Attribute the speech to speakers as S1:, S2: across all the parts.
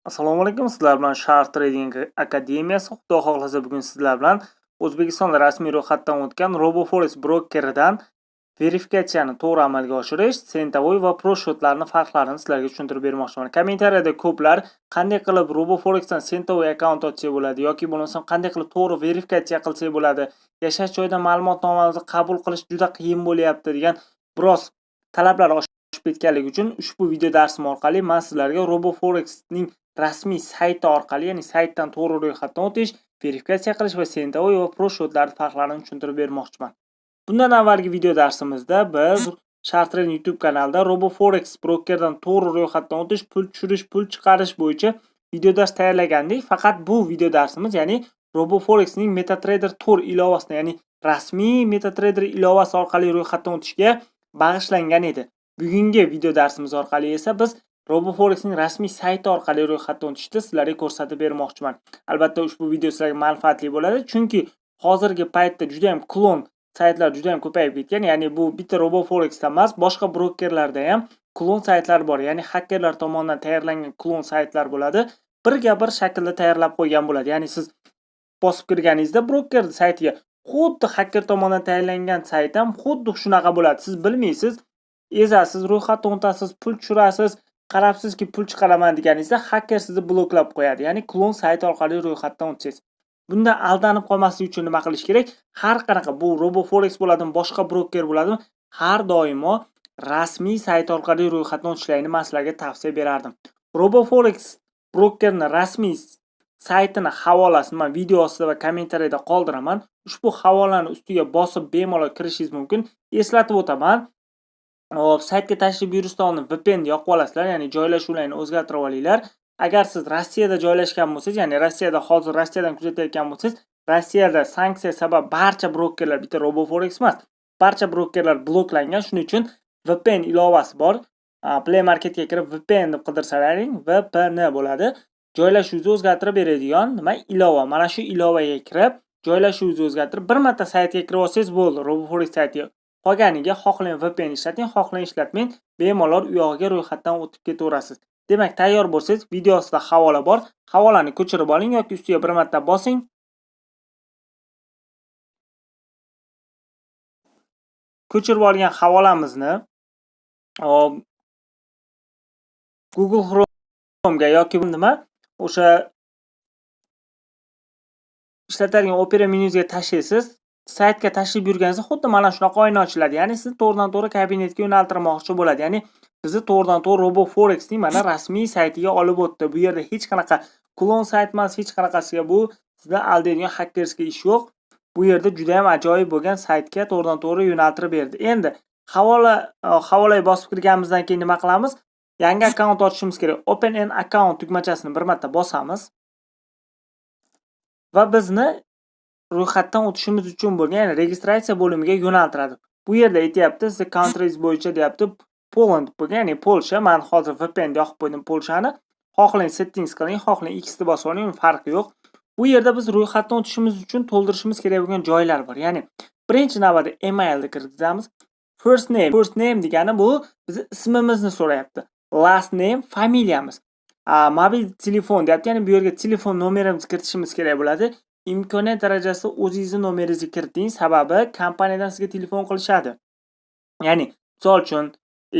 S1: Assalomu alaykum, sizlar bilan Shar Trading Akademiyasi. Xudo xohlasa, bugun sizlar bilan O'zbekistonda rasmiy ro'yxatdan o'tgan RoboForex brokeridan verifikatsiyani to'g'ri amalga oshirish, центовой va pro счёт larni farqlarini sizlarga tushuntirib bermoqchiman. Kommentariyada ko'plar qanday qilib RoboForexdan центовой akkaunt ochsak bo'ladi yoki bo'lmasam qanday qilib to'g'ri verifikatsiya qilsak bo'ladi, yashash joyidan ma'lumotnomamizni qabul qilish juda qiyin bo'lyapti degan biroz talablar oshib ketganligi uchun ushbu video darsim orqali man sizlarga RoboForexning rasmiy sayti orqali, ya'ni saytdan to'g'ri ro'yxatdan o'tish, verifikatsiya qilish va центовой va pro счёт lar farqlarini tushuntirib bermoqchiman. Bundan avvalgi video darsimizda biz Shar Trading YouTube kanalida RoboForex brokerdan to'g'ri ro'yxatdan o'tish, pul tushirish, pul chiqarish bo'yicha video dars tayyorlagandik. Faqat bu video darsimiz, ya'ni RoboForexning MetaTrader 4 ilovasini, ya'ni rasmiy MetaTrader ilovasi orqali ro'yxatdan o'tishga bag'ishlangan edi. Bugungi video darsimiz orqali esa biz RoboForexning rasmiy sayti orqali ro'yxatdan o'tishni sizlarga ko'rsatib bermoqchiman. Albatta, ushbu video sizlarga manfaatli bo'ladi, chunki hozirgi paytda juda ham klon saytlar juda ham ko'payib ketgan. Ya'ni bu bitta RoboForexda emas, boshqa brokerlarda ham klon saytlar bor. Ya'ni xakerlar tomonidan tayyorlangan klon saytlar bo'ladi. Birga bir shaklda tayyorlab qo'ygan bo'ladi. Ya'ni siz bosib kirganingizda broker saytiga xuddi xaker tomonidan tayyorlangan sayt ham xuddi shunaqa bo'ladi. Siz bilmaysiz, ezasiz, ro'yxatdan o'tasiz, pul tushirasiz, qarabsizki, pul chiqaraman deganingizda xaker sizni bloklab qo'yadi. Ya'ni klon sayt orqali ro'yxatdan o'tsangiz. Bundan aldanib qolmaslik uchun nima qilish kerak? Har qanaqa bu RoboForex bo'ladimi, boshqa broker bo'ladimi, har doimo rasmiy sayt orqali ro'yxatdan o'tishlaringni man sizlarga tavsiya berardim. RoboForex brokerni rasmiy saytini havolasini man video ostida va kommentariyada qoldiraman. Ushbu havolani ustiga bosib bemalol kirishingiz mumkin. Eslatib o'taman. Hop, saytga tashrif buyurishdan oldin VPN yoqib olasizlar, ya'ni joylashuvlarni o'zgartirib olinglar. Agar siz Rossiyada joylashgan bo'lsangiz, ya'ni Rossiyada, hozir Rossiyadan kuzatayotgan bo'lsangiz, Rossiyada sanksiya sabab barcha brokerlar, bitta RoboForex emas, barcha brokerlar bloklangan. Shuning uchun VPN ilovasi bor. Play Marketga kirib VPN deb qidirsalaring, VPN bo'ladi. Joylashuvingizni o'zgartirib beradigan nima ilova. Mana shu ilovaga kirib, joylashuvingizni o'zgartirib, bir marta saytga kirib olsangiz bo'ldi, RoboForex saytiga. Qolganiga xohlang VPN ishlating, xohlang ishlatmang, bemalol u yog'iga ro'yxatdan o'tib ketaverasiz. Demak, tayyor bo'lsangiz, video ostida havola bor. Havolani ko'chirib oling yoki ustiga bir marta bosing. Ko'chirib olgan havolamizni hop, Google Chrome'ga yoki nima o'sha ishlatadigan Opera menyusiga tashlaysiz. Saytga tashrif buyurganingizda xuddi mana shunaqa oyna ochiladi. Ya'ni sizni to'g'ridan-to'g'ri kabinetga yo'naltirmoqchi bo'ladi. Ya'ni bizni to'g'ridan-to'g'ri RoboForexning mana rasmiy saytiga olib o'tdi. Bu yerda hech qanaqa klon sayt emas, hech qanaqasiga bu sizni aldaydigan хакерский ish yo'q. Bu yerda juda ham ajoyib bo'lgan saytga to'g'ridan-to'g'ri yo'naltirib berdi. Endi havolaga bosib kirganimizdan keyin nima qilamiz? Yangi akkaunt ochishimiz kerak. Open an account tugmachasini bir marta bosamiz. Va bizni ro'yxatdan o'tishimiz uchun bo'lgan, ya'ni registratsiya bo'limiga yo'naltiradi. Bu yerda aytyapti, sizni countries bo'yicha deyapti, Poland bo'lgan, ya'ni Polsha. Men hozir VPN yoqib qo'ydim Polshani. Xohlang settings qiling, xohlang X ni bosib oling, farqi yo'q. Bu yerda biz ro'yxatdan o'tishimiz uchun to'ldirishimiz kerak bo'lgan joylar bor. Ya'ni birinchi navbatda emailni kirgizamiz. First name, first name degani bu bizni ismimizni so'rayapti. Last name familiyamiz. Mobil telefon deyapti, ya'ni bu yerga telefon nomerimizni kiritishimiz kerak bo'ladi. Imkoniyat darajasida o'zingizni nomeringizni kiriting, sababi kompaniyadan sizga telefon qilishadi. Ya'ni, misol uchun,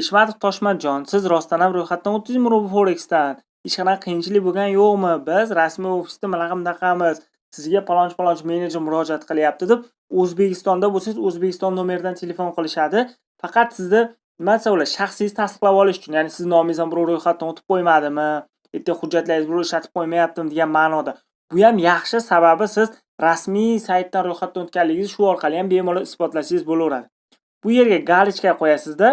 S1: Eshmatov Toshmatjon, siz rostdan ham ro'yxatdan o'tdingizmi RoboForexdan? Hech qanaqa qiyinchilik bo'lgan yo'qmi? Biz rasmiy ofisda bunaqa bunaqamiz. Sizga palonchi palonchi menejer murojaat qilyapti deb O'zbekistonda bo'lsangiz, O'zbekiston nomeridan telefon qilishadi. Faqat sizni nima desa bo'ladi, shaxsingizni tasdiqlab olish uchun, ya'ni sizni nomingizdan birov ro'yxatdan o'tib qo'ymadimi? Ertaga hujjatlaringizni birov ishlatib qo'ymayaptimi degan ma'noda. Bu ham yaxshi, sababi siz rasmiy saytdan ro'yxatdan o'tganligingizni shu orqali ham bemalol isbotlasangiz bo'laveradi. Bu yerga галочка qo'yasizda,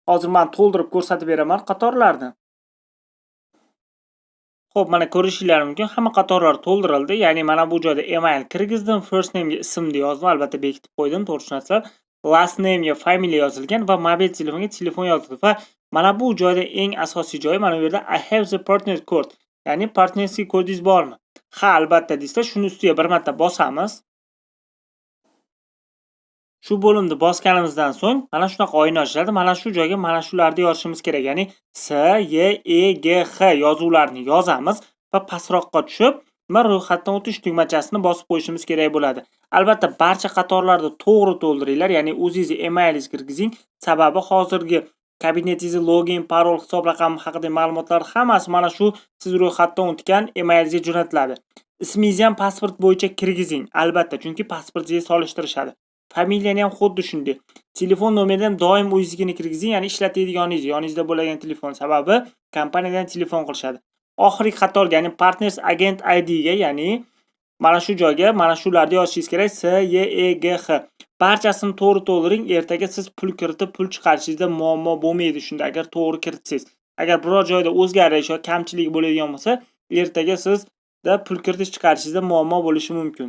S1: hozir men to'ldirib ko'rsatib beraman qatorlarni. Xo'p, mana ko'rishinglar mumkin, hamma qatorlar to'ldirildi. Ya'ni mana bu joyda email kirgizdim, first name ga ismni yozdim, albatta bekitib qo'ydim, to'g'ri tushunasizlar. Last name ga familiya yozilgan va mobil telefonga telefon yozildi va mana bu joyda eng asosiy joyi mana bu yerda I have the partner code, ya'ni партнёрский kodingiz bormi? Ha, albatta deysizlar, shuni ustiga bir marta bosamiz. Shu bo'limni bosganimizdan so'ng mana shunaqa oyna ochiladi. Mana shu joyga mana shularni yozishimiz kerak. Ya'ni S, Y, E, G, H yozuvlarini yozamiz. va pastroqqa tushib, nima, ro'yxatdan o'tish tugmachasini bosib qo'yishimiz kerak bo'ladi. Albatta, barcha qatorlarni to'g'ri to'ldiringlar, ya'ni o'zingizni emailingizni kirgizing. Sababi hozirgi kabinetingizni login, parol, hisob raqami haqidagi ma'lumotlar hammasi mana shu siz ro'yxatdan o'tgan emailingizga jo'natiladi. Ismingizni ham pasport bo'yicha kirgizing, albatta, chunki pasportingizga solishtirishadi. Familiyani ham xuddi shunday. Telefon nomerini ham doim o'zingiznikini kirgizing, ya'ni ishlatadiganingiz, yoningizda bo'ladigan telefon. Sababi kompaniyadan telefon qilishadi. Oxirgi qatorga, ya'ni Partners Agent ID ga, ya'ni mana shu joyga mana shularni yozishingiz kerak: S, Y, E, G, H. Barchasini to'g'ri to'ldiring, ertaga siz pul kiritib, pul chiqarishingizda muammo bo'lmaydi shunda, agar to'g'ri kiritsangiz. Agar biror joyda o'zgarish yoki kamchilik bo'ladigan bo'lsa, ertaga sizda pul kiritish chiqarishingizda muammo bo'lishi mumkin.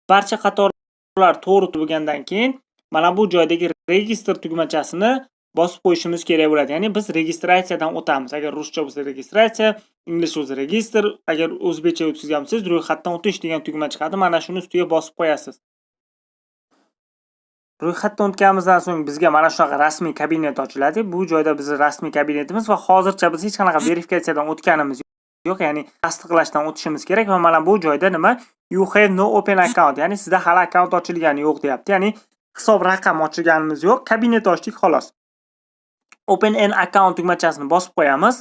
S1: Barcha qatorlar to'g'ri bo'lgandan keyin mana bu joydagi register tugmachasini bosib qo'yishimiz kerak bo'ladi. Ya'ni biz registratsiyadan o'tamiz. Agar ruscha bo'lsa, registratsiya, inglizcha bo'lsa, register, agar o'zbekcha o'tkazgan bo'lsangiz, ro'yxatdan o'tish degan tugma chiqadi. Mana shuni ustiga bosib qo'yasiz. Ro'yxatdan o'tganimizdan so'ng bizga mana shunaqa rasmiy kabinet ochiladi. Bu joyda bizni rasmiy kabinetimiz va hozircha biz hech qanaqa verifikatsiyadan o'tganimiz yo'q, ya'ni tasdiqlashdan o'tishimiz kerak va mana bu joyda nima? You have no open account, ya'ni sizda hali akkaunt ochilgani yo'q deyapti. Ya'ni hisob raqam ochilganimiz yo'q, kabinet ochdik, xolos. Open an account tugmachasini bosib qo'yamiz.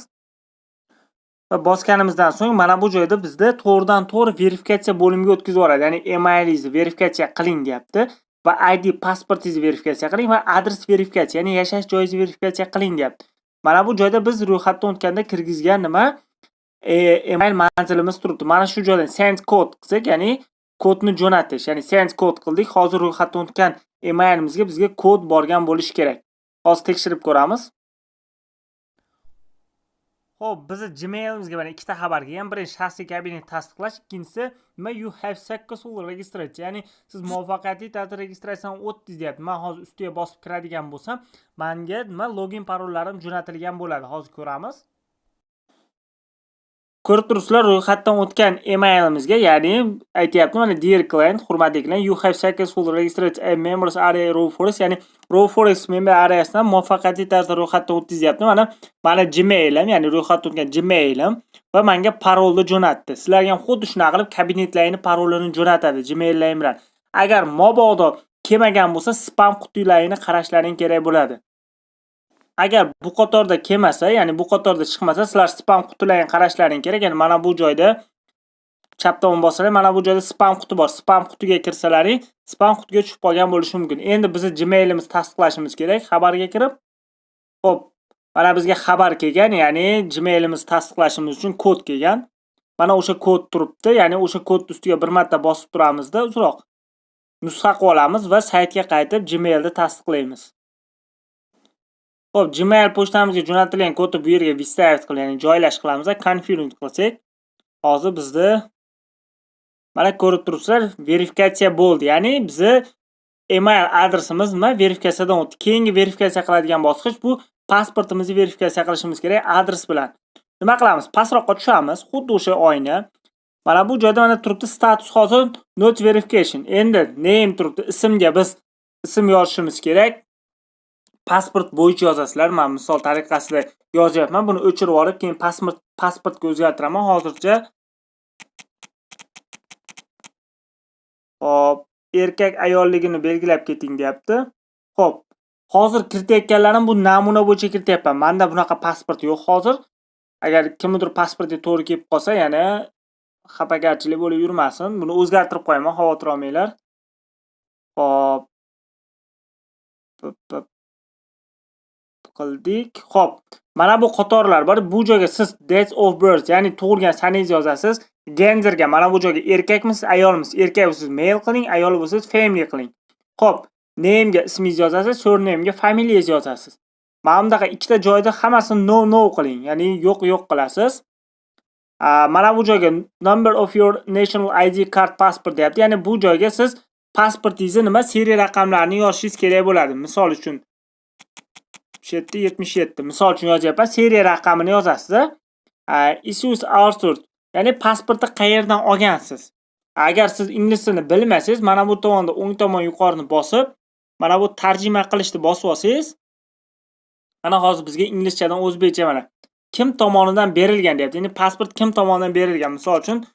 S1: Va bosganimizdan so'ng mana bu joyda bizda to'g'ridan to'g'ri verifikatsiya bo'limiga o'tkazib yuboradi. Ya'ni emailingizni verifikatsiya qiling deyapti va ID pasportingizni verifikatsiya qiling va adres verifikatsiya, ya'ni yashash joyingizni verifikatsiya qiling deyapti. Mana bu joyda biz ro'yxatdan o'tganda kirgizgan nima? Email manzilimiz turibdi. Mana shu joydan send code qilsak, ya'ni kodni jo'natish, ya'ni send code qildik. Hozir ro'yxatdan o'tgan emailimizga bizga kod borgan bo'lishi kerak. Hozir tekshirib ko'ramiz. Xo'p, bizni Gmail'imizga mana ikkita xabar kelgan. Birinchi, shaxsiy kabinet tasdiqlash, ikkinchisi nima, you have successfully registered, ya'ni siz muvaffaqiyatli tarzda registratsiyadan o'tdingiz deyapti. Men hozir ustiga bosib kiradigan bo'lsam, menga nima, login parollarim jo'natilgan bo'ladi. Hozir ko'ramiz. Ko'rib turibsizlar, ro'yxatdan o'tgan emailimizga, ya'ni aytyapti mana: "Dear client", hurmatli klient, "you have successfully registered a members area RoboForex", ya'ni RoboForex member areasidan muvaffaqiyatli tarzda ro'yxatdan o'tdingiz deyapti. Mana mani Gmailim, ya'ni ro'yxatdan o'tgan Gmailim va menga parolni jo'natdi. Sizlarga ham xuddi shunaqa qilib kabinetlaringni parolini jo'natadi Gmaillaring bilan. Agar mabodo kelmagan bo'lsa, spam qutilaringni qarashlaring kerak bo'ladi. Agar bu qatorda kelmasa, ya'ni bu qatorda chiqmasa, sizlar spam qutilaringni qarashlaring kerak. Ya'ni mana bu joyda chap tomon bossalar, mana bu joyda spam quti bor. Spam qutiga kirsalaring, spam qutiga tushib qolgan bo'lishi mumkin. Endi bizni Gmailimizni tasdiqlashimiz kerak xabarga kirib. Xo'p, mana bizga xabar kelgan, ya'ni Gmailimizni tasdiqlashimiz uchun kod kelgan. Mana o'sha kod turibdi, ya'ni o'sha kod ustiga bir marta bosib turamizda uzroq. Nusxa qilib olamiz va saytga qaytib Gmailni tasdiqlaymiz. Xo'p, Gmail pochtamizga jo'natilgan kodni bu yerga вставить qilib, ya'ni joylash qilamiz va confirm qilsak, hozir bizda mana ko'rib turibsizlar, verifikatsiya bo'ldi. Ya'ni bizni email adresimiz nima, verifikatsiyadan o'tdi. Keyingi verifikatsiya qiladigan bosqich bu pasportimizni verifikatsiya qilishimiz kerak adres bilan. Nima qilamiz? Pastroqqa tushamiz, xuddi o'sha oyna. Mana bu joyda mana turibdi status hozir not verification. Endi name turibdi, ismga biz ism yozishimiz kerak. Pasport bo'yicha yozasizlar. Men misol tariqasida yozyapman. Buni o'chirib olib, keyin pasportga o'zgartiraman. Hozircha Xo'p, erkak ayolligini belgilab keting deyapti. Xo'p, hozir kiritayotganlarim bu namuna bo'yicha kirityapman. Menda bunaqa pasport yo'q hozir. Agar kimnidir pasportiga to'g'ri kelib qolsa, yana xafagarchilik bo'lib yurmasin. Buni o'zgartirib qo'yaman, xavotir olmanglar. Xo'p. P p qildik. Xo'p, mana bu qatorlar bor. Bu joyga siz date of birth, ya'ni tug'ilgan sanangizni yozasiz. Genderga mana bu joyga erkakmisiz, ayolmisiz? Erkak bo'lsangiz male qiling, ayol bo'lsangiz female qiling. Xo'p, namega ismingizni yozasiz, surnamega familiyangizni yozasiz. Mana bunaqa ikkita joyda hammasini no, no qiling, ya'ni yo'q, yo'q qilasiz. Mana bu joyga number of your national ID card, passport deyapti. Ya'ni bu joyga siz pasportingizni nima, seriya raqamlarini yozishingiz kerak bo'ladi. Misol uchun 77 77 misol uchun yozyapman, seriya raqamini yozasiz. Issues author, ya'ni pasportni qayerdan olgansiz? Agar siz ingliz tilini bilmasangiz, mana bu tomonda o'ng tomon yuqorini bosib, mana bu tarjima qilishni bosib olsangiz, mana hozir bizga inglizchadan o'zbekcha mana Kim tomonidan berilgan deyapti. Endi pasport kim tomonidan berilgan? Misol uchun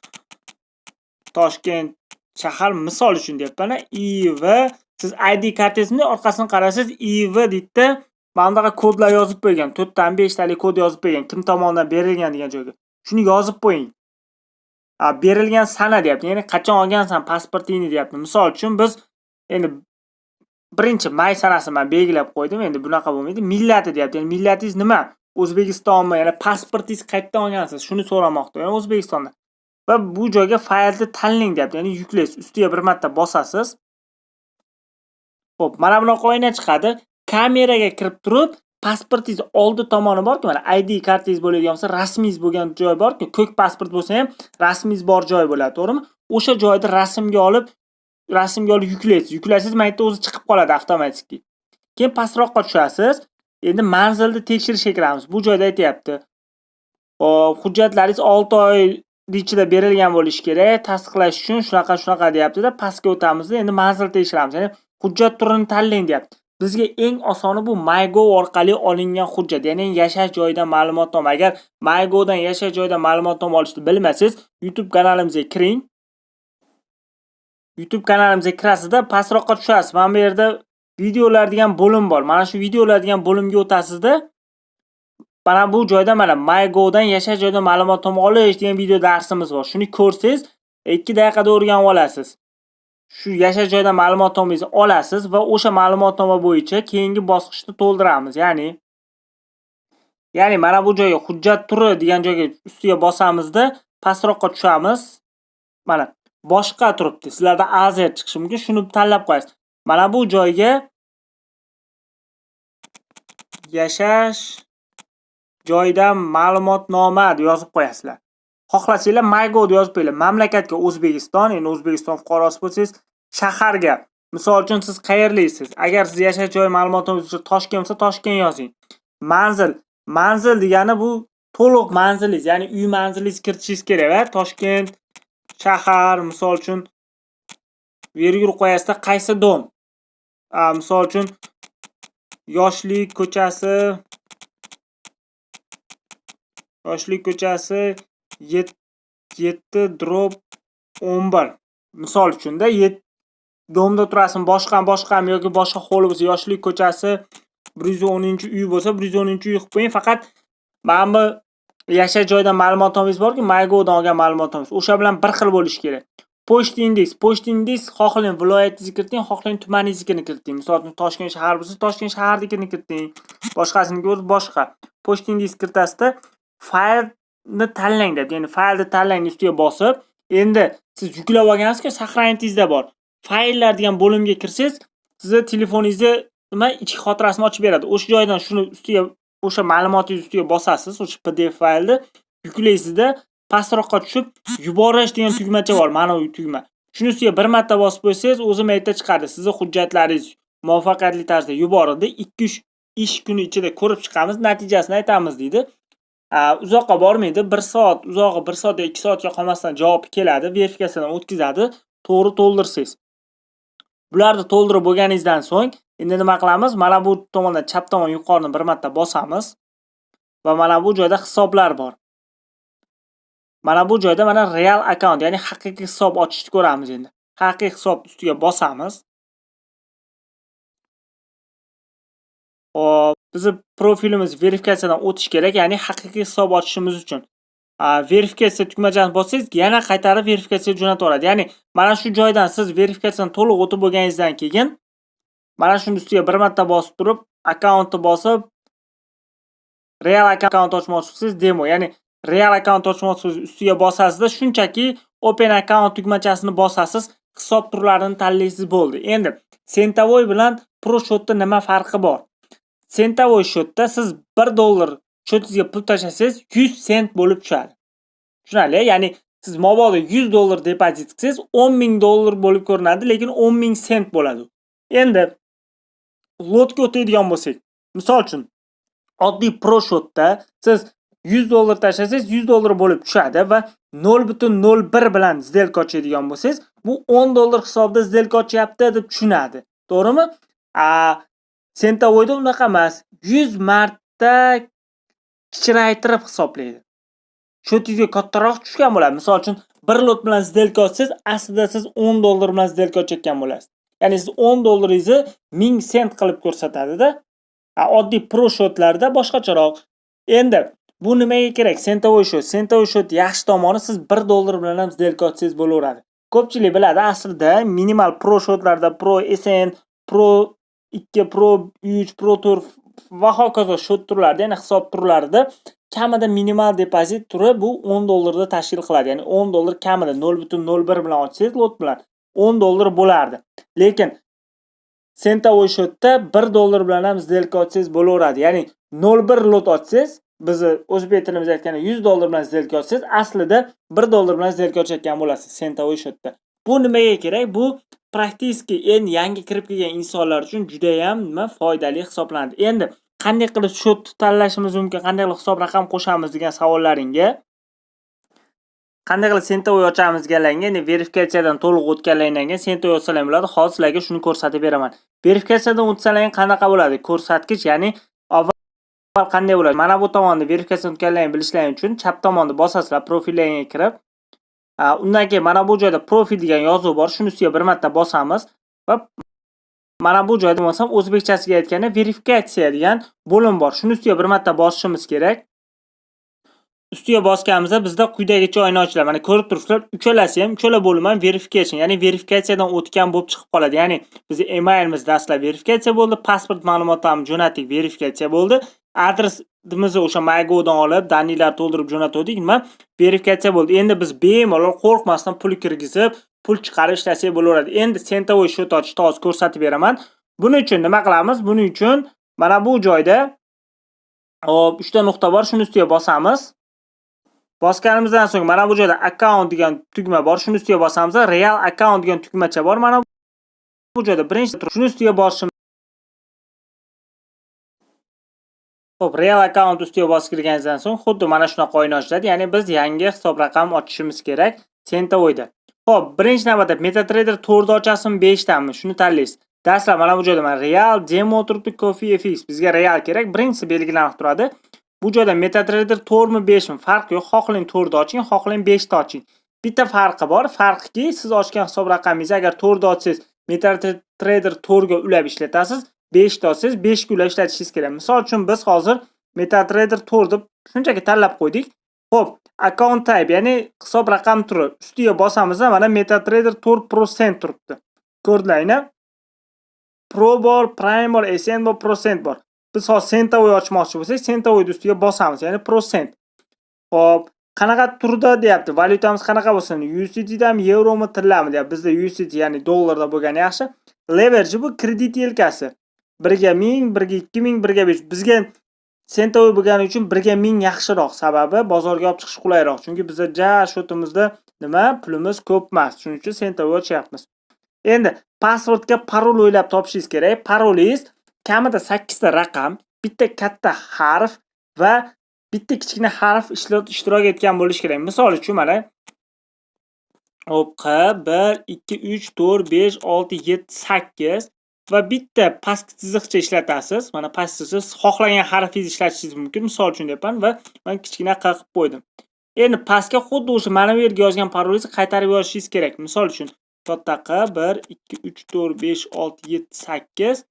S1: Toshkent shahar misol uchun deyapman. IV, siz ID kartangizni orqasini qarasangiz IV deydi. Mana bunaqa kodlar yozib qo'ygan. 4 dan 5 talik kod yozib qo'ygan. Kim tomonidan berilgan degan joyga. Shuni yozib qo'ying. Berilgan sana deyapti. Ya'ni qachon olgansan pasportingni deyapti. Misol uchun biz endi 1-may sanasini men belgilab qo'ydim. Endi bunaqa bo'lmaydi. Millati deyapti. Ya'ni millatingiz nima? O'zbekistonmi? Ya'ni pasportingiz qayerdan olgansiz? Shuni so'ramoqda. Ya'ni O'zbekistonda. Va bu joyga faylni tanlang deyapti. Ya'ni yuklaysiz. Ustiga bir marta bosasiz. Xo'p, mana bunaqa oyna chiqadi. Kameraga kirib turib, pasportingiz oldi tomoni borku, mana ID kartangiz bo'ladigan bo'lsa, rasmingiz bo'lgan joy borku, ko'k pasport bo'lsa ham rasmingiz bor joy bo'ladi, to'g'rimi? O'sha joyda rasmga olib yuklaysiz. Yuklasangiz mana yerda o'zi chiqib qoladi avtomatik. Keyin pastroqqa tushasiz. Endi manzilni tekshirishga kiramiz. Bu joyda aytayapti. Xo'p, hujjatlaringiz 6 oy ichida berilgan bo'lishi kerak, tasdiqlash uchun shunaqa shunaqa deyapti-da, pastga o'tamiz. Endi manzil tekshiramiz. Ya'ni hujjat turini tanlang deyapti. Bizga eng osoni bu MyGov orqali olingan hujjat, ya'ni yashash joyidan ma'lumotnoma. Agar MyGovdan yashash joyidan ma'lumotnoma olishni bilmasangiz, YouTube kanalimizga kiring. YouTube kanalimizga kirasizda, pastroqqa tushasiz. Mana bu yerda videolar degan bo'lim bor. Mana shu videolar degan bo'limga o'tasizda, mana bu joyda mana MyGovdan yashash joyidan ma'lumotnoma olish degan video darsimiz bor. Shuni ko'rsangiz 2 daqiqada o'rganib olasiz. Shu yashash joyidan ma'lumotnomangizni olasiz va o'sha ma'lumotnoma bo'yicha keyingi bosqichni to'ldiramiz. Ya'ni mana bu joyga hujjat turi degan joyga ustiga bosamizda, pastroqqa tushamiz. Mana boshqa turibdi. Sizlarda AZ chiqishi mumkin. Shuni tanlab qo'yasiz. Mana bu joyga yashash joyidan ma'lumotnoma deb yozib qo'yasizlar. Xohlasanglar MyGov deb yozib qo'yinglar. Mamlakatga O'zbekiston, endi O'zbekiston fuqarosi bo'lsangiz, shaharga. Misol uchun siz qayerlisiz? Agar siz yashash joyi ma'lumotingiz uchun Toshkent bo'lsa, Toshkent yozing. Manzil, manzil degani bu to'liq manzilingiz, ya'ni uy manzilingizni kiritishingiz kerak va Toshkent shahar, misol uchun vergul qo'yasizda qaysi dom? Misol uchun Yoshlik ko'chasi, Yoshlik ko'chasi 7/11. Misol uchun-da, domda turasizmi, boshqami yoki boshqa hovli bo'lsa, Yoshlik ko'chasi 110-uy bo'lsa, 110-uy qilib qo'ying. Faqat mana bu yashash joyidan ma'lumotnomangiz borku, MyGovdan olgan ma'lumotnomangiz, o'sha bilan bir xil bo'lishi kerak. Pochta indeks, pochta indeks xohlang viloyatingizni kiriting, xohlang tumaningiznikini kiriting. Misol uchun Toshkent shahar bo'lsa, Toshkent shaharnikini kiriting. Boshqasiniki o'zi boshqa. Pochta indeks kiritasizda, faylni tanlang deb, ya'ni faylni tanlang ustiga bosib, endi siz yuklab olgansizku, saqlantingizda bor. Fayllar degan bo'limga kirsangiz, sizni telefoningizda nima ichki xotirasini ochib beradi. O'sha joydan shuni ustiga, o'sha ma'lumotingiz ustiga bosasiz, o'sha PDF faylni yuklaysizda, pastroqqa tushib yuborish degan tugmacha bor, mana bu tugma. Shuni ustiga bir marta bosib qo'ysangiz, o'zi mayda chiqadi. Sizning hujjatlaringiz muvaffaqiyatli tarzda yuborildi. 2-3 ish kuni ichida ko'rib chiqamiz, natijasini aytamiz deydi. Uzoqqa bormaydi, 1 soat, uzog'i 1 soat yoki 2 soatga qolmasdan javob keladi, verifikatsiyadan o'tkazadi, to'g'ri to'ldirsangiz. Bularni to'ldirib bo'lganingizdan so'ng endi nima qilamiz? Mana bu tomondan chap tomon yuqorini bir marta bosamiz va mana bu joyda hisoblar bor. Mana bu joyda mana real account, ya'ni haqiqiy hisob ochishni ko'ramiz endi. Haqiqiy hisob ustiga bosamiz. Xo'p, bizni profilimiz verifikatsiyadan o'tish kerak, ya'ni haqiqiy hisob ochishimiz uchun. Verifikatsiya tugmachasini bossangiz, yana qaytarib verifikatsiya jo'nataveradi. Ya'ni mana shu joydan siz verifikatsiyani to'liq o'tib bo'lganingizdan keyin mana shuni ustiga bir marta bosib turib, akkauntni bosib, real akkaunt ochmoqchi bo'lsangiz, demo, ya'ni real akkaunt ochmoqchi bo'lsangiz ustiga bosasizda, shunchaki open account tugmachasini bosasiz, hisob turlarini tanlaysiz bo'ldi. Endi Centavoy bilan Pro Shotda nima farqi bor? Centavoy shotda siz 1 dollar shotingizga pul tashlasangiz 100 sent bo'lib tushadi. Tushunarli? Ya'ni siz mabodo 100 dollar depozit qilsangiz 10 000 dollar bo'lib ko'rinadi, lekin 10 000 sent bo'ladi. Endi lotga o'tadigan bo'lsak, misol uchun oddiy Pro Shotda siz 100 dollar tashlasangiz 100 dollar bo'lib tushadi va 0.01 bilan сделка ochadigan bo'lsangiz, bu 10 dollar hisobida сделка ochyapti deb tushunadi. To'g'rimi? Centavoyda unaqa emas. 100 marta Kichraytirib hisoblaydi. Счёт ingizga kattaroq tushgan bo'ladi. Misol uchun, 1 lot bilan сделка ochsangiz, aslida siz 10 dollar bilan сделка ochayotgan bo'lasiz. Ya'ni siz 10 dollaringizni 1000 sent qilib ko'rsatadi-da. Oddiy pro счёт larda boshqacharoq. Endi bu nimaga kerak? Центовой счёт. Центовой счёт yaxshi tomoni, siz 1 dollar bilan ham сделка ochsangiz bo'laveradi. Ko'pchilik biladi, aslida minimal pro счёт larda Pro SN, Pro 2, Pro 3, Pro 4 va hokazo счёт turlarida, ya'ni hisob turlarida kamida minimal depozit turi bu 10 dollarni tashkil qiladi. Ya'ni 10 dollar kamida 0.01 bilan ochsangiz, lot bilan 10 dollar bo'lardi. Lekin центовой счёт da 1 dollar bilan ham сделка ochsangiz bo'laveradi. Ya'ni 0.1 lot ochsangiz, bizni o'zbek tilimizda aytganda 100 dollar bilan сделка ochsangiz, aslida 1 dollar bilan сделка ochayotgan bo'lasiz центовой счёт da. Bu nimaga kerak? Bu практически endi yangi kirib kelgan insonlar uchun judayam nima, foydali hisoblanadi. Endi qanday qilib счёт tanlashimiz mumkin, qanday qilib hisob raqam qo'shamiz degan savollaringga, qanday qilib центовой ochamiz deganlaringga, endi verifikatsiyadan to'liq o'tganlaringdan keyin центовой ochsalar bo'ladi. Hozir sizlarga shuni ko'rsatib beraman. Verifikatsiyadan o'tsalaring qanaqa bo'ladi? Ko'rsatkich, ya'ni avval qanday bo'ladi? Mana bu tomonda verifikatsiyadan o'tganlaringni bilishlaring uchun chap tomonni bosasizlar, profillaringga kirib, undan keyin mana bu joyda profil degan yozuv bor. Shuni ustiga bir marta bosamiz va mana bu joyda bo'lmasam, o'zbekchasiga aytganda, verifikatsiya degan bo'lim bor. Shuni ustiga bir marta bosishimiz kerak. Ustiga bosganimizda bizda quyidagicha oyna ochiladi. Mana ko'rib turibsizlar, uchalasi ham, uchala bo'lim ham verification, ya'ni verifikatsiyadan o'tgan bo'lib chiqib qoladi. Ya'ni bizni emailimiz dastlab verifikatsiya bo'ldi, pasport ma'lumotlarimizni jo'natdik, verifikatsiya bo'ldi. Adresimizni o'sha MyGovdan olib, данные lar to'ldirib jo'natgandik, nima, verifikatsiya bo'ldi. Endi biz bemalol qo'rqmasdan pul kirgizib, pul chiqarib ishlasak bo'laveradi. Endi центовой счёт ochishni hozir ko'rsatib beraman. Buning uchun nima qilamiz? Buning uchun mana bu joyda, hop, 3 ta nuqta bor, shuni ustiga bosamiz. Bosganimizdan so'ng mana bu joyda akkaunt degan tugma bor. Shuni ustiga bosamiz. Real account degan tugmacha bor. Mana bu joyda birinchi shuni ustiga bosishimiz. Xo'p, real account ustiga bosib kirganingizdan so'ng xuddi mana shunaqa oyna ochiladi. Ya'ni biz yangi hisob raqam ochishimiz kerak центовой da. Xo'p, birinchi navbatda MetaTrader 4 da ochasizmi, 5 dami? Shuni tanlaysiz. Dastlab mana bu joyda mana Real, Demo turibdi, Coffee FX. Bizga Real kerak. Birinchisi belgilanib turadi. Bu joyda MetaTrader 4 mi, 5 mi, farq yo'q. Xohlang 4 da oching, xohlang 5 da oching. Bitta farqi bor. Farqiki, siz ochgan hisob raqamingizni agar 4 da ochsangiz, MetaTrader 4 ga ulab ishlatasiz. 5 ta ochsangiz, 5 ga ulab ishlatishingiz kerak. Misol uchun, biz hozir MetaTrader 4 deb shunchaki tanlab qo'ydik. Xo'p, account type, ya'ni hisob raqam turi ustiga bosamiz, mana MetaTrader 4 Pro Cent turibdi. Ko'rdinglarmi? Pro bor, Prime bor, SN bor, Pro Cent bor. Biz hozir центовой ochmoqchi bo'lsak, центовой ustiga bosamiz, ya'ni Pro Cent. Xo'p, qanaqa turda deyapti. Valyutamiz qanaqa bo'lsin? USDTdami, yevromi, tillami deyapti. Bizda USDT, ya'ni dollarda bo'lgani yaxshi. Leverage bu kredit yelkasi. 1 ga 1000, 1 ga 2000, 1 ga 5. Bizga центовой bo'lgani uchun 1 ga 1000 yaxshiroq. Sababi bozorga olib chiqish qulayroq. Chunki bizda ja счёт imizda nima, pulimiz ko'p emas. Shuning uchun центовой ochyapmiz. Endi pasportga parol o'ylab topishingiz kerak. Parolingiz kamida 8 ta raqam, bitta katta harf va bitta kichkina harf ishtirok etgan bo'lishi kerak. Misol uchun, mana, hop, Q 1 2 3 4 5 6 7 8 va bitta pastki chiziqcha ishlatasiz. Mana pastki chiziq, xohlagan harfingizni ishlatishingiz mumkin. Misol uchun deyapman va men kichkina Q qilib qo'ydim. Endi pastga xuddi o'sha mana bu yerga yozgan parolingizni qaytarib yozishingiz kerak. Misol uchun, katta Q 1 2 3 4 5 6 7 8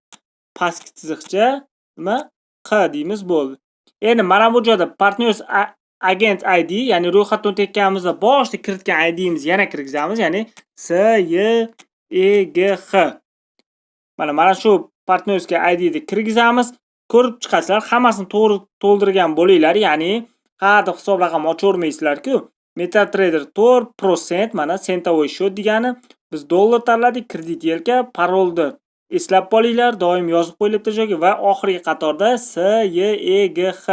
S1: pastki chiziqcha nima, Q deymiz, bo'ldi. Endi mana bu joyda Partners Agent ID, ya'ni ro'yxatdan o'tayotganimizda boshida kiritgan IDimizni yana kirgizamiz, ya'ni S Y E G X. Mana shu партнёрский ID ni kirgizamiz. Ko'rib chiqasizlar, hammasini to'g'ri to'ldirgan bo'linglar, ya'ni ha deb hisob raqam ochavermaysizlar-ku. MetaTrader 4 Pro Cent, mana центовой счёт degani. Biz dollar tanladik, kredit yelka, parolni eslab qolinglar, doim yozib qo'yinglar bitta joyga va oxirgi qatorda S Y E G X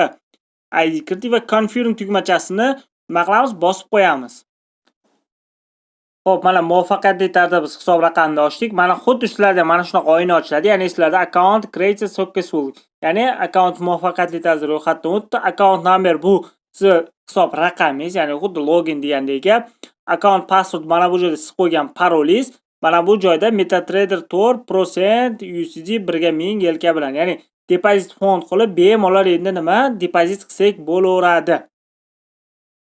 S1: ID kiritdik va confirm tugmachasini nima qilamiz? Bosib qo'yamiz. Xo'p, mana muvaffaqiyatli tarzda biz hisob raqamini ochdik. Mana xuddi sizlarda mana shunaqa oyna ochiladi. Ya'ni sizlarda account created successful. Ya'ni akkaunt muvaffaqiyatli tarzda ro'yxatdan o'tdi. Account number bu sizni hisob raqamingiz, ya'ni xuddi login degandek gap. Account password mana bu joyda siz qo'ygan parolingiz. Mana bu joyda MetaTrader 4 Pro Cent USD 1 ga 1000 yelka bilan, ya'ni Depozit fond qilib, bemalol endi nima, depozit qilsak bo'laveradi.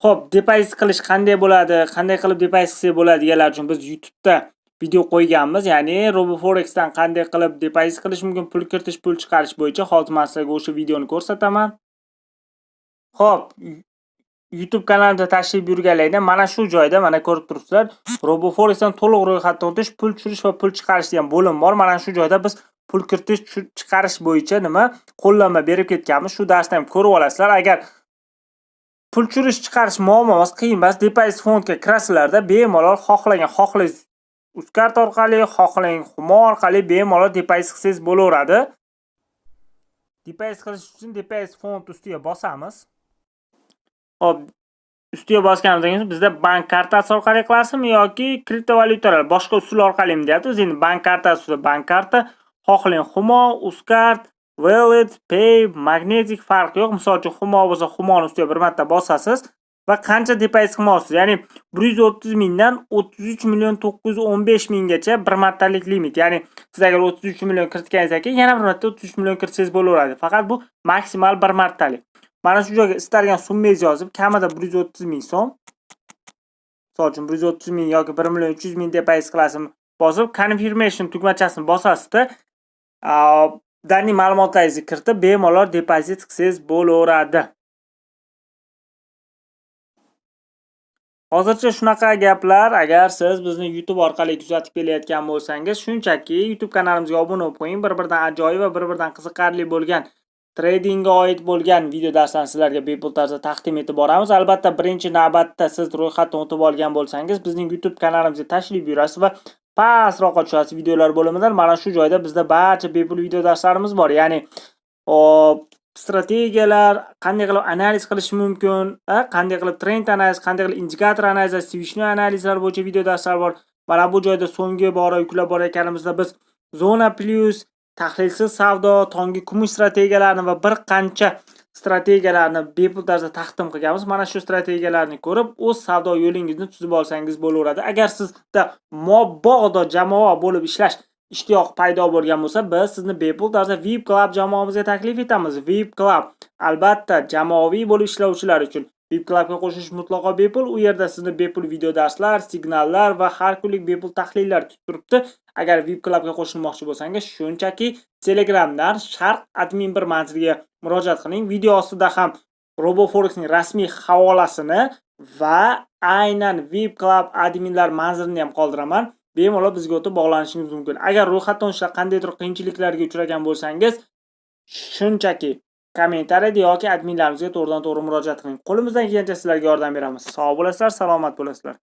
S1: Xo'p, depozit qilish qanday bo'ladi, qanday qilib depozit qilsak bo'ladi deganlar uchun biz YouTube'da video qo'yganmiz. Ya'ni RoboForexdan qanday qilib depozit qilish mumkin, pul kiritish, pul chiqarish bo'yicha hozir men sizlarga o'sha videoni ko'rsataman. Xo'p, YouTube kanalimda tashrif buyurganlardan mana shu joyda mana ko'rib turibsizlar, RoboForexdan to'liq ro'yxatdan o'tish, pul tushirish va pul chiqarish degan bo'lim bor. Mana shu joyda biz pul kiritish, chiqarish bo'yicha nima qo'llanma berib ketganmiz. Shu darsni ham ko'rib olasizlar. Agar pul tushirish, chiqarish muammo emas, qiyin emas, depozit fondga kirasizlarda, bemalol xohlagan, xohlangiz Uzcard orqali, xohlang Humo orqali bemalol depozit qilsangiz bo'laveradi. Depozit qilish uchun depozit fond ustiga bosamiz. Xo'p, ustiga bosganimizdan keyin bizda bank kartasi orqali qilasizmi yoki kriptovalyutalar boshqa usul orqalimi deyapti. Biz endi bank kartasi ustida bank karta, xohlang Humo, Uzcard, Wallet, Pay, Magnetic farqi yo'q. Misol uchun Humo bo'lsa, Humoni ustiga bir marta bosasiz va qancha depozit qilmoqchisiz? Ya'ni 130 mingdan 33 million 915 minggacha bir martalik limit. Ya'ni siz agar 33 million kiritganingizdan keyin yana bir marta 33 million kiritsangiz bo'laveradi. Faqat bu maksimal bir martalik. Mana shu joyga istalgan summangizni yozib, kamida 130 ming so'm. Misol uchun 130 ming yoki 1 million 300 ming depozit qilasizmi? Bosib confirmation tugmachasini bosasizda, данный ma'lumotlaringizni kiritib, bemalol depozit qilsangiz bo'laveradi. Hozircha shunaqa gaplar. Agar siz bizni YouTube orqali kuzatib kelayotgan bo'lsangiz, shunchaki YouTube kanalimizga obuna bo'lib qo'ying. Bir-biridan ajoyib va bir-biridan qiziqarli bo'lgan tradingga oid bo'lgan video darslarni sizlarga bepul tarzda taqdim etib boramiz. Albatta, birinchi navbatda siz ro'yxatdan o'tib olgan bo'lsangiz, bizning YouTube kanalimizga tashrif buyurasiz va pastroqqa tushasiz videolar bo'limidan. Mana shu joyda bizda barcha bepul video darslarimiz bor. Ya'ni, hop, strategiyalar, qanday qilib analiz qilish mumkin, qanday qilib trend analiz, qanday qilib indikator analizlar, свечной analizlar bo'yicha video darslar bor. Mana bu joyda so'nggi bora yuklab borayotganimizda biz zona plyus, tahlilsiz savdo, tonggi kumush strategiyalarini va bir qancha strategiyalarni bepul tarzda taqdim qilganmiz. Mana shu strategiyalarni ko'rib, o'z savdo yo'lingizni tuzib olsangiz bo'laveradi. Agar sizda mabodo jamoa bo'lib ishlash ishtiyoq paydo bo'lgan bo'lsa, biz sizni bepul tarzda VIP Club jamoamizga taklif etamiz. VIP Club albatta jamoaviy bo'lib ishlovchilar uchun. VIP Clubga qo'shilish mutlaqo bepul. U yerda sizni bepul video darslar, signallar va har kunlik bepul tahlillar kutib turibdi. Agar VIP Clubga qo'shilmoqchi bo'lsangiz, shunchaki Telegramdan Sharq admin 1 manziliga murojaat qiling. Video ostida ham RoboForexning rasmiy havolasini va aynan VIP Club adminlar manzilini ham qoldiraman. Bemalol bizga o'tib bog'lanishingiz mumkin. Agar ro'yxatdan o'tishda qandaydir qiyinchiliklarga uchragan bo'lsangiz, shunchaki kommentariyada yoki adminlarimizga to'g'ridan to'g'ri murojaat qiling. Qo'limizdan kelgancha sizlarga yordam beramiz. Sog' bo'lasizlar, salomat bo'lasizlar.